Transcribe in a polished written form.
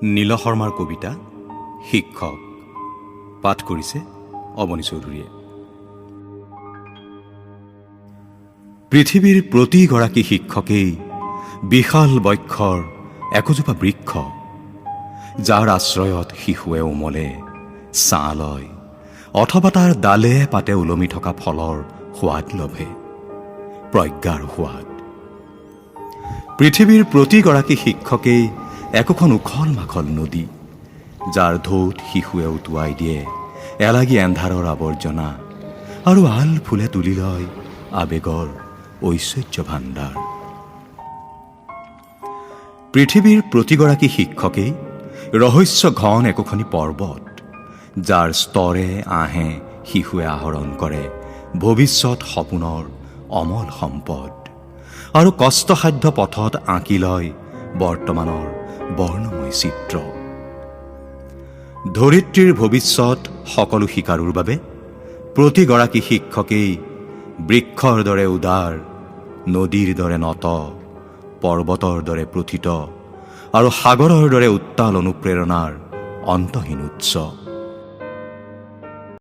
নীল শৰ্মাৰ কবিতা শিক্ষক, পাঠ কৰিছে অৱনী চৌধুৰীয়ে। পৃথিৱীৰ প্ৰতিগৰাকী শিক্ষকেই বিশাল বক্ষৰ একোজোপা বৃক্ষ, যাৰ আশ্ৰয়ত শিশুৱে ওমলে, ছাঁ লয় অথবা তাৰ ডালে পাতে ওলমি থকা ফলৰ সোৱাদ লভে, প্ৰজ্ঞাৰ সোৱাদ। পৃথিৱীৰ প্ৰতিগৰাকী শিক্ষকেই একোখন উখল মাখল নদী, যাৰ ঢৌত শিশুৱে উটুৱাই দিয়ে এলাগী এন্ধাৰৰ আৱৰ্জনা আৰু আল ফুলে তুলি লয় আৱেগৰ ঐশ্বৰ্য ভাণ্ডাৰ। পৃথিৱীৰ প্ৰতিগৰাকী শিক্ষকেই ৰহস্য ঘন একোখনি পৰ্বত, যাৰ স্তৰে আহে শিশুৱে আহৰণ কৰে ভৱিষ্যত সপোনৰ অমল সম্পদ আৰু কষ্টসাধ্য পথত আঁকি লয় বৰ্তমানৰ বৰ্ণময় চিত্ৰ। ধৰিত্ৰীৰ ভৱিষ্যত সকলো শিকাৰুৰ বাবে প্ৰতিগৰাকী শিক্ষকেই বৃক্ষৰ দৰে উদাৰ, নদীৰ দৰে নত, পৰ্বতৰ দৰে প্ৰথিত আৰু সাগৰৰ দৰে উত্তাল অনুপ্ৰেৰণাৰ অন্তহীন উৎস।